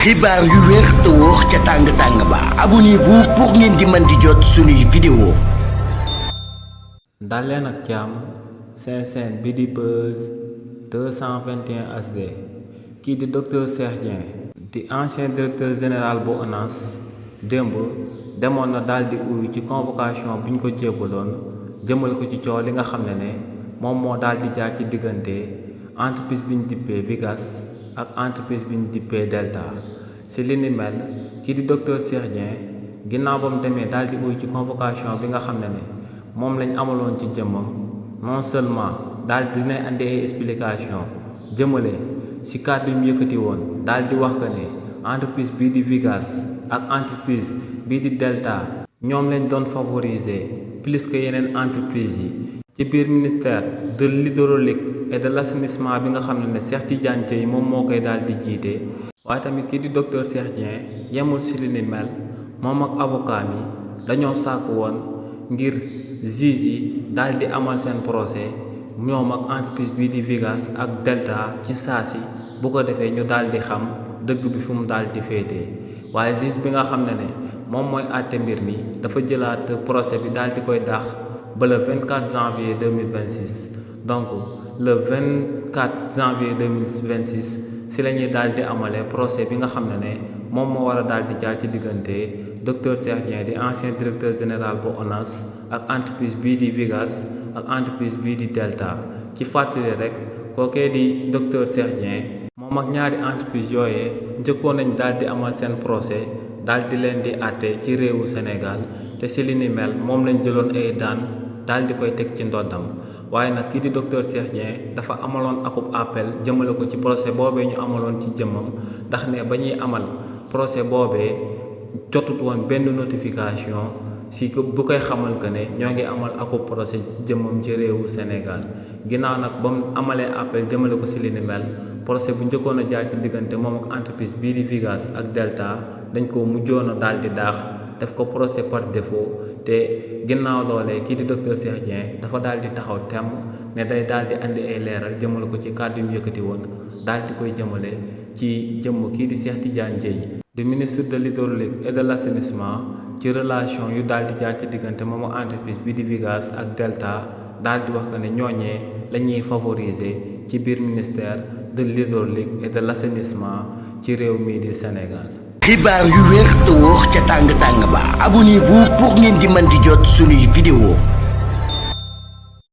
xibaar yu wér te wóor ca tàng ba abonnez-vous pour ngeen di mën di jot suñuy vidéo. dal leen ak jàmm seen chaîne bi di Buzz 221 HD kii di docteur Cheikh Dieng di ancien directeur général bu ONAS démb demoon na daal di uyu ci convocation bi ñu ko jébbaloon jëmal ko ci coow li nga xam ne moom moo daal di jaar ci diggante entreprise bi ñu dippee Vigas ak entreprise bi ñu dippee Delta. ci li ni mel kii di docteur Cheikh Dieng ginnaaw ba mu demee daal di uyu ci convocation bi nga xam ne moom lañ amaloon ci jëmmam non seulement daal di dina andi ay explication jëmale ci kàddu yu mu yëkkati woon daal di wax que ne entreprise bii di Vigas ak entreprise bii di Delta ñoom lañ doon favoriser plus que yeneen entreprise yi ci biir ministère de l'hydraulique et de l'assainissement bi nga xam ne Cheikh Tidiane Dièye moom moo koy daal di jiite. waaye tamit kii di docteur Cheikh Dieng yemul ci li ni mel moom ak avocat mi dañoo sàkku woon ngir juge yi daal di amal seen procès ñoom ak entreprise bii di Vigas ak Delta ci saasi bu ko defee ñu daal di xam dëgg bi fu mu daal di féetee waaye juge bi nga xam ne moom mooy àtte mbir mi dafa jëlaat procès bi daal di koy dàq ba le 24 janvier 2026 donc le 24 janvier 2026 si la ñuy daal di amalee procès bi nga xam ne moom moo war a daal di jaar ci diggante docteur Cheikh Dieng di ancien directeur général bu ONAS ak entreprise bii di Vigas ak entreprise bii di Delta ci fàttali rek kookee di docteur Cheikh Dieng moom ak ñaari entreprise yooyee njëkkoon nañ daal di amal seen procès daal di leen di àtte ci réewu Sénégal te si li ni mel moom lañ jëloon ay daan daal di koy teg ci ndoddam waaye nag kii di docteur Cheikh Dieng dafa amaloon akub appel jëmale ko ci procès boobee ñu amaloon ci jëmmam ndax ne ba ñuy amal procès boobee jotut woon benn notification si bu koy xamal que ne ñoo ngi amal akub procès ci jëmmam ci réewu Sénégal ginnaaw nag ba mu amalee appel jëmale ko si li ni mel procès bu njëkkoon a jaar ci diggante moom ak entreprise bii di Vigas ak Delta dañ ko mujjoon a daal di daax def ko procès par défaut te ginnaaw loolee kii di docteur Cheikh Dieng dafa daal di taxaw temm ne day daal di andi ay leeral jëmale ko ci kàddu yu mu yëkkati woon daal di koy jëmale ci jëmm kii di Cheikh Tidiane Dièye di ministre de l'hydraulique et de l'assainissement ci relation yu daal di jaar ci diggante moomu entreprise bi di Vigas ak Delta daal di wax que ne ñooñee la ñuy favoriser ci biir ministère de l'hydraulique et de l'assainissement ci réew mii di Sénégal. xibaar yu wér te wóor ca tàng ba abonnez-vous pour ngeen di mën di jot suñuy vidéo.